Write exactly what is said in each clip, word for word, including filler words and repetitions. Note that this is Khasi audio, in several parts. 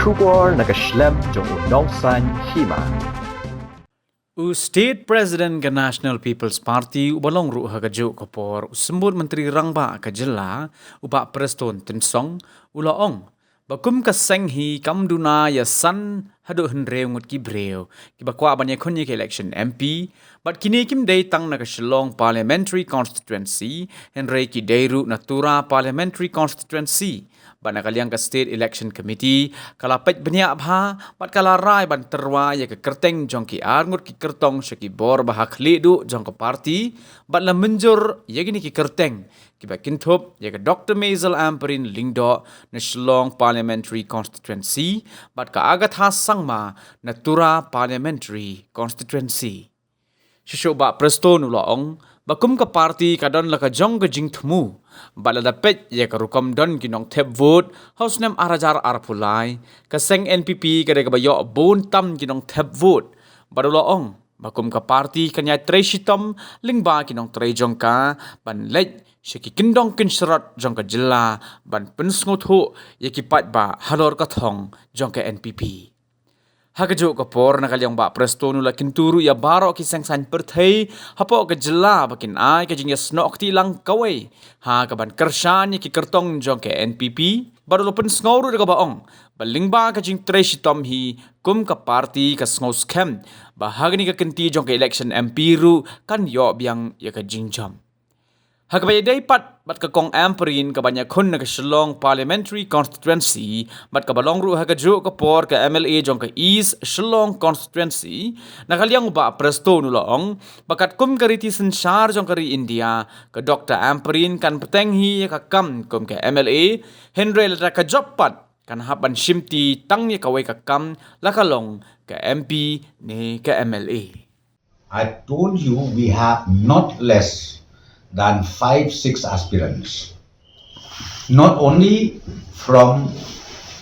Khubor na ka shlem jong u Nongsaiñ Hima. U State President ka National People's Party uba long ruh ha kajuh ka por u Symbud Myntri Rangbah ka jylla, u Bah Prestone Tynsong, u la ong ba kum ka seng hi kam duna ïa san haduh hynriew ngut ki briew kiba kwah ban ïakhun ïa ka election M P, bad kine kim dei tang na ka Shillong Parliamentary Constituency, hynrei ki dei ruh na Tura Parliamentary Constituency. Bad na ka liang ka State Election Committee ka la peit bniah bha bad ka la rai ban tyrwa ïa ka kyrteng jong ki ar ngut ki kyrtong sha ki bor ba ha khlieh duh jong ka party, bad la mynjur ïa kine ki kyrteng kiba kynthup ïa ka Doctor Maisel Ampareen Lyngdoh na Shillong Parliamentary Constituency bad ka Agatha Sangma na Tura Parliamentary Constituency. Shisha u Bah Prestone u la ong ba kum ka party ka don la ka jong ka jingthmu, bad lada peit ïa ka rukom don ki nongthep vote ha u snem ar hajar arphew lai, ka seng N P P ka dei kaba ïoh bun tam ki nongthep vote. Bad u la ong ba kum ka party kan ïai trei shitom lyngba ki nongtrei jong ka ban leit sha ki kyndong kynshrot jong ka jylla ban pynsngewthuh ïa ki paidbah halor ka thong jong ka N P P. Ha kajuh ka por, na ka liang u Bah Prestone u la kyntu ruh ïa baroh ki seng saiñ pyrthei hapoh ka jylla ba kin ai ka jingïasnoh kti lang kawei ha kaban kyrshan ïa ki kyrtong jong ka N P P. Bad u la pynsngew ruh da kaba ong ba lyngba ka jingtrei shitom hi, kum ka party ka sngew skhem ba ha kane ka kynti jong ka election M P ruh kan ïoh biang ïa ka jingjop. Ha kaba ïadei pat bad ka Kong Ampareen kaban ïakhun na ka Shillong Parliamentary Constituency bad kaba long ruh ha kajuh ka por ka M L A jong ka East Shillong Constituency, na ka liang u Bah Prestone u la ong ba katkum ka riti synshar jong ka ri India, ka Doctor Ampareen kan bteng hi ïa ka kam kum ka M L A, hynrei lada ka jop pat kan hap ban shimti tang ïa kawei ka kam, la ka long ka M P ne ka M L A. I told you we have not less than five, six aspirants, not only from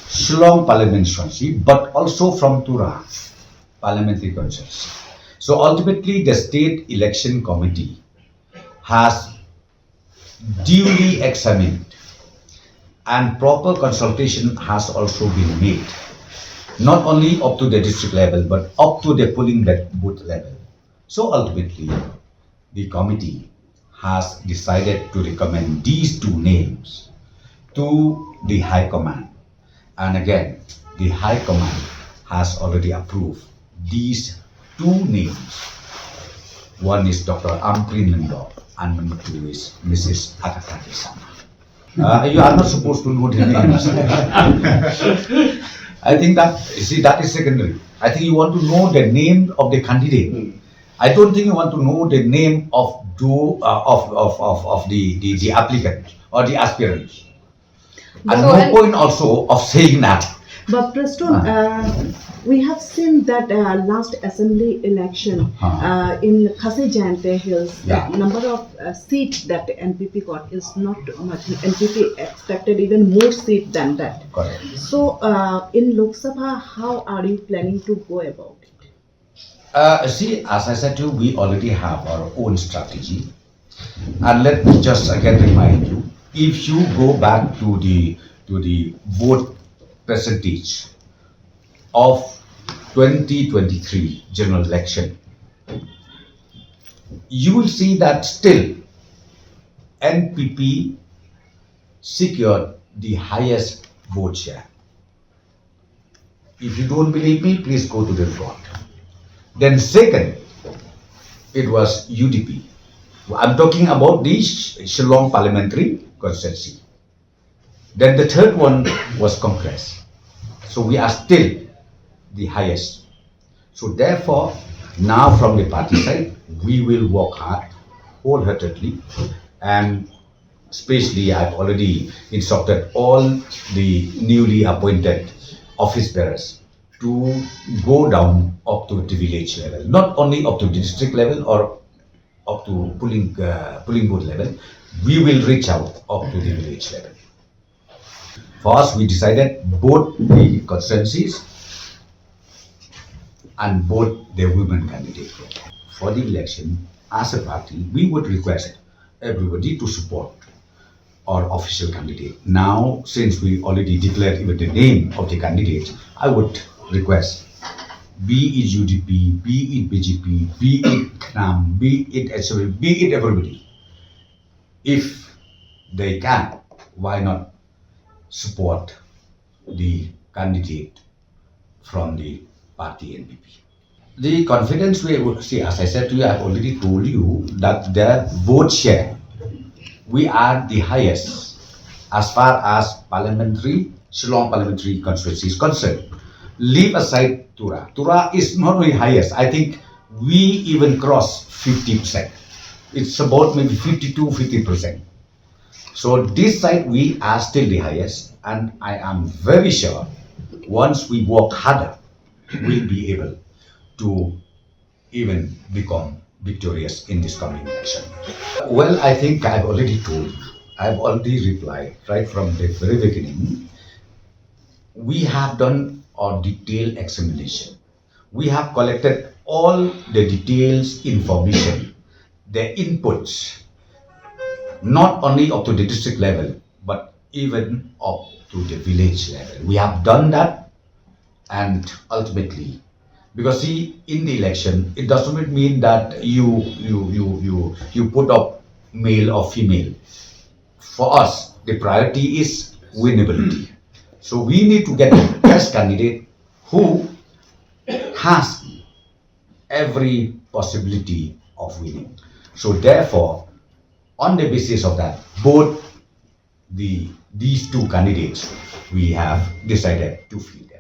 Shillong Parliament constituency, but also from Tura Parliamentary Constituency. So ultimately, the State Election Committee has duly examined and proper consultation has also been made, not only up to the district level, but up to the polling booth level. So ultimately, the committee has decided to recommend these two names to the High Command. And again, the High Command has already approved these two names. One is Doctor Ampareen Lyngdoh and number two is Missus Agatha Sangma. Uh, you are not supposed to know the names. I think that, see, that is secondary. I think you want to know the name of the candidate. I don't think you want to know the name of do uh, of, of, of, of the, the, the applicant or the aspirant. And no point also of saying that. But Prestone, uh, we have seen that uh, last assembly election uh, in Khasi Jaintia Hills, yeah, the number of uh, seats that the N P P got is not much. N P P expected even more seats than that. Correct. So uh, in Lok Sabha, how are you planning to go about it? Uh, see, as I said to you, we already have our own strategy. And let me just again remind you, if you go back to the to the vote percentage of twenty twenty-three general election, you will see that still N P P secured the highest vote share. If you don't believe me, please go to the record. Then second, it was U D P. I'm talking about the Shillong Parliamentary Constituency. Then the third one was Congress. So we are still the highest. So therefore, now from the party side, we will work hard, wholeheartedly, and especially I've already instructed all the newly appointed office bearers to go down up to the village level, not only up to the district level or up to polling uh, polling booth level. We will reach out up to the village level. For us, we decided both the constituencies and both the women candidate. For the election, as a party, we would request everybody to support or official candidate. Now, since we already declared even the name of the candidate, I would request, be it U D P, be it B J P, be it KHNAM, be it H W, be it everybody, if they can, why not support the candidate from the party N P P? The confidence we would see, as I said to you, I've already told you that the vote share, we are the highest as far as parliamentary, Shillong parliamentary constituency is concerned. Leave aside Tura. Tura is not the highest. I think we even cross fifty percent. It's about maybe fifty-two, fifty percent. So this side we are still the highest, and I am very sure once we work harder, we'll be able to even become victorious in this coming election. Well, I think I've already told you, I've already replied right from the very beginning. We have done a detailed examination. We have collected all the details, information, the inputs, not only up to the district level, but even up to the village level. We have done that, and ultimately, because see, in the election, it does not mean that you you you you you put up male or female. For us, the priority is winnability. So we need to get the best candidate who has every possibility of winning. So therefore, on the basis of that, both the these two candidates we have decided to field.